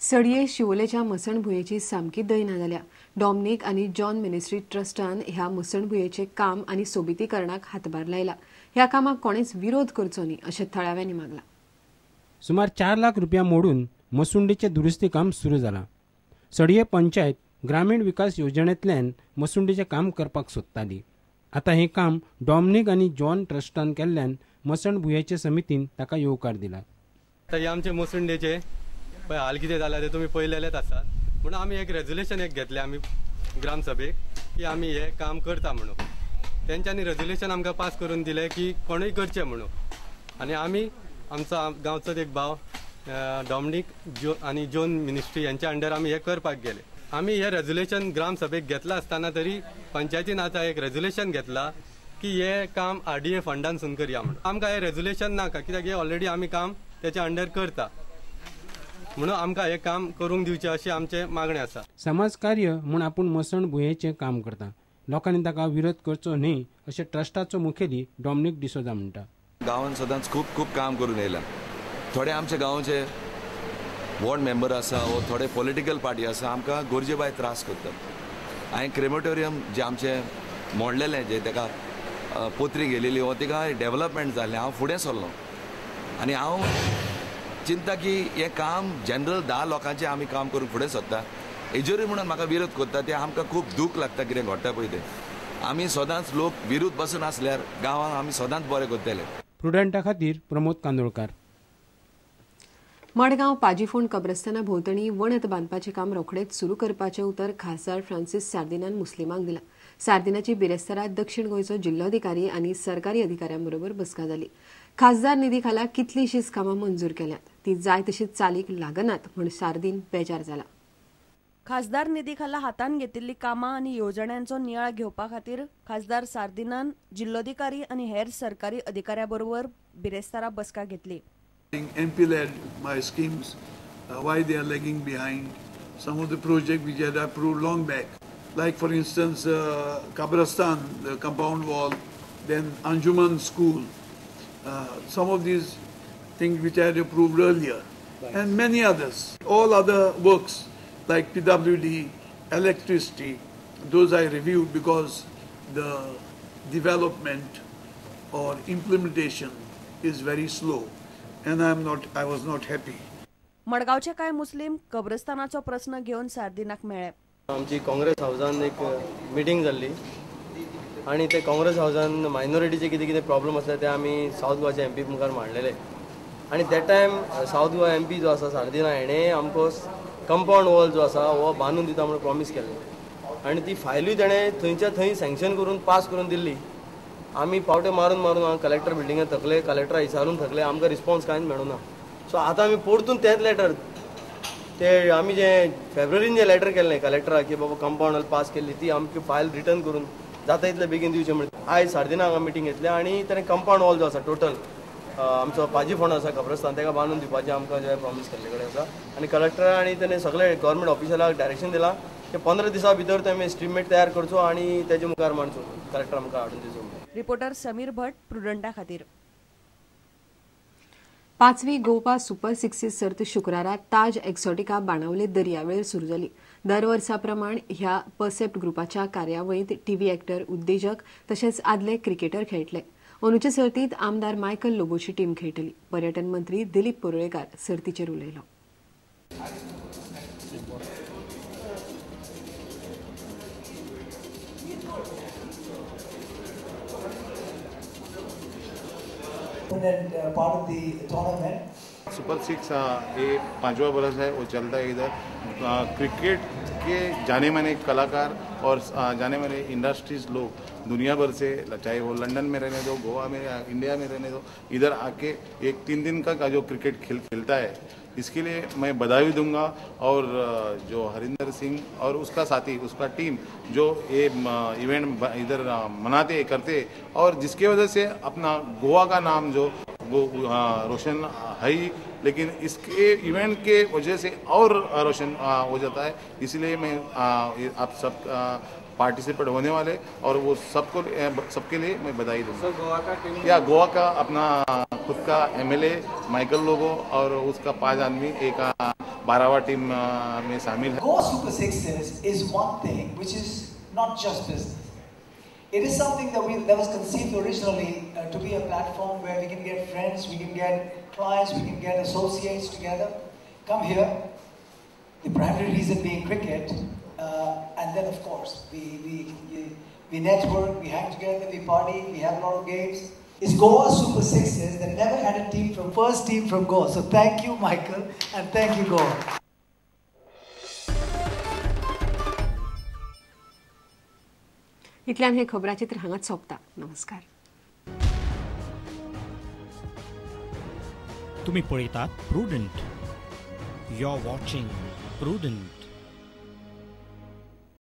सडये शिवोलेच्या मसणभुंयेची सामकी दैना जाल्या. डॉमनिक आनी जॉन मिनिस्ट्री ट्रस्टान ह्या मसणभुंयेचें काम आनी सोबितीकरणाक हातभार लायला. ह्या कामाक कोणेच विरोध करचो न्ही अशें थळाव्यांनी मागलां. सुमार 4 लाख रुपया मोडून मसुंडीचें दुरुस्ती काम सुरू जालां. सडये पंचायत ग्रामीण विकास योजनेंतल्यान मसुंडीचें काम करपाक सोदताली. आतां हें काम डॉमनिक आनी जॉन ट्रस्टान केल्ल्यान मसणभुंयेचे समितीन ताका येवकार दिला. आतां हे आमचे मसुंडेचे पळय हाल कितें जाला ते तुमी पळयलेलेच आसात. म्हणून आमी एक रेजोल्युशन एक घेतलें आमी ग्रामसभेक की आमी हें काम करता म्हणून. तेंच्यांनी रेजोल्युशन आमकां पास करून दिलें की कोणूय करचें म्हणून. आनी आमी आमचो गांवचो एक भाव डॉमनिक जो आनी जॉन मिनिस्ट्री यांच्या अंडर आमी हें करपाक गेले. आमी हें रेजोल्युशन ग्रामसभेक घेतलां आसतना तरी पंचायतीन आतां एक रेजोल्युशन घेतलां की हें काम RDA फंडानसून करया म्हणून. आमकां हें रेजोल्युशन नाका कित्याक हें ऑलरेडी आमी काम तेच्या अंडर करता म्हणून आमकां हें काम करूंक दिवचें अशी आमचें मागणें आसा. समाजकार्य म्हूण आपूण मसण भुंयेचें काम करता, लोकांनी ताका विरोध करचो न्ही अशें ट्रस्टाचो मुखेली डॉमनिक डिसोजा म्हणटा. गांवान सदांच खूब खूब काम करून येयला. थोडे आमच्या गांवचे वॉर्ड मेंबर आसा वो थोडे पॉलिटिकल पार्टी आसा, आमकां गरजे भायर त्रास करतात. हांवें क्रेमेटोरियम जें आमचें मोडलेलें, जें ताका पोत्री गेलेली वो तिका डेवलपमेंट जालें, हांव फुडें सरलो आनी हांव चिंता की हें काम जनरल 10 लोकांचें आमी काम करूंक फुडें सरता, हेजेरूय म्हणून म्हाका विरोध करता. तें आमकां खूब दूख लागता कितें घडटा पळय तें. आमी सदांच लोक विरोध बसून आसल्यार गांवांक आमी सदांच बरें करतले. प्रुडंटा खातीर प्रमोद कांदोळकार. मडगांव पाजीफोंड कब्रस्ताना भोंवतणी वणत बांदपाचें काम रोखडेच सुरू करपाचें उतर खासदार फ्रांसीस सार्दिनान मुस्लिमांक दिलां. सार्दिनाची बिरेस्तारा दक्षिण गोंयचो जिल्लोधिकारी आनी सरकारी अधिकाऱ्यां बरोबर बसका जाली. खासदार निधी खाला कितलींशींच कामां मंजूर केल्यांत, ती जाय तशी चालीक लागनात म्हूण सार्दीन बेजार जाला. खासदार निधी खाला हातान घेतिल्ली कामां आनी येवजण्यांचो नियाळ घेवपा खातीर खासदार सार्दिनान जिल्लोधिकारी आनी हेर सरकारी अधिकाऱ्यां बरोबर बिरेस्तारा बसका घेतली. MP-led my schemes, why they are lagging behind, some of the projects which had approved long back, like for instance Kabrastan, the compound wall, then Anjuman School, some of these things which I had approved earlier, right, and many others. All other works like PWD, electricity, those I reviewed because the development or implementation is very slow. And I was not happy. मडगांवचे कांय मुस्लिम कब्रस्तानाचो प्रस्न घेवन सार्दिनाक मेळ्ळे. आमची काँग्रेस हावजान एक meeting जाल्ली आनी ते काँग्रेस हावजान मायनॉरिटीचे कितें कितें प्रॉब्लम आसले ते आमी सावथ गोवाच्या एमपी मुखार मांडलेले आनी that time south Goa MP जो आसा सार्दिना हेणें आमकां कंपावंड वॉल जो आसा हो बांदून दिता म्हणून प्रॉमीस केल्लें आनी ती फायलूय तेणें थंयच्या थंय सँक्शन करून पास करून दिल्ली. आमी पावटे मारून मारून हांगा कलेक्टर बिल्डिंगेत थकले, कलेक्टरा विचारून थकले, आमकां रिस्पॉन्स कांयच मेळूना. सो आतां आमी परतून तेंच लेटर ते आमी जें फेब्रुवारीन जें लेटर केल्लें कलेक्टराक की बाबा कंपावंड पास केल्ली ती आमची फायल रिटर्न करून जाता इतले बेगीन दिवचें म्हणून आयज सार्दिना हांगा मिटींग घेतली आनी ताणें कंपावंड वॉल जो आसा टोटल आमचो पाजी फोंड आसा कब्रस्तान ताका बांदून दिवपाचें आमकां जें प्रॉमीस केल्ले कडेन आसा आनी कलेक्टर आनी ताणें सगळे गव्हर्मेंट ऑफिशलाक डायरेक्शन दिलां की 15 दिसां भितर तेमी एस्टिमेट तयार करचो आनी तेजे मुखार मांडचो, कलेक्टर आमकां हाडून दिवचो. रिपोर्टर समीर भट, प्रुडंटा खातीर. 5वी गोवा सुपर सिक्सीस सर्त शुक्रारा ताज एक्सॉटिका बाणावले दर्यावेळेर सुरू जाली. दर वर्सा प्रमाण ह्या परसेप्ट ग्रुपाच्या कार्यावळींत टीव्ही एक्टर, उद्देजक तशेंच आदले क्रिकेटर खेळटले. अंदूचे सर्तींत आमदार मायकल लोबोची टीम खेळटली. पर्यटन मंत्री दिलीप परुळेकार सर्तीचेर उलयलो. Part of the tournament. Super 6 ये 5वां बरस है वो चलता है इधर. क्रिकेट के जाने माने कलाकार और जाने माने इंडस्ट्रीज लोग दुनिया भर से, चाहे वो लंदन में रहने दो, गोवा में, इंडिया में रहने दो, इधर आके एक 3 दिन का जो क्रिकेट खेल खेलता है, इसके लिए मैं बधाई दूंगा. और जो हरिंदर सिंह और उसका साथी, उसका टीम जो ये इवेंट इधर मनाते करते और जिसके वजह से अपना गोवा का नाम जो वो रोशन है ही, लेकिन इसके इवेंट के वजह से और रोशन हो जाता है. इसलिए मैं आप सब पार्टिसिपेट होने वाले और वो सबको सबके लिए मैं बधाई दूँगा. गोवा का टीम या गोवा का अपना खुद का एमएलए माइकल लोगो और उसका 5 आदमी, एक 12वां टीम में शामिल है। Goa Super Sixes is one thing which is not just business. It is something that was conceived originally to be a platform where we can get friends, we can get clients, we can get associates together. Come here. The primary reason being cricket, and then of course we network, we hang together, we party, we have a lot of games. It's Goa Super Sixes that never had a team from first team from Goa. So thank you, Michael, and thank you, Goa. इतल्यान हे खबराचित्र हांगाच सोंपता. नमस्कार. तुम्ही पळयतात Prudent. You are watching Prudent.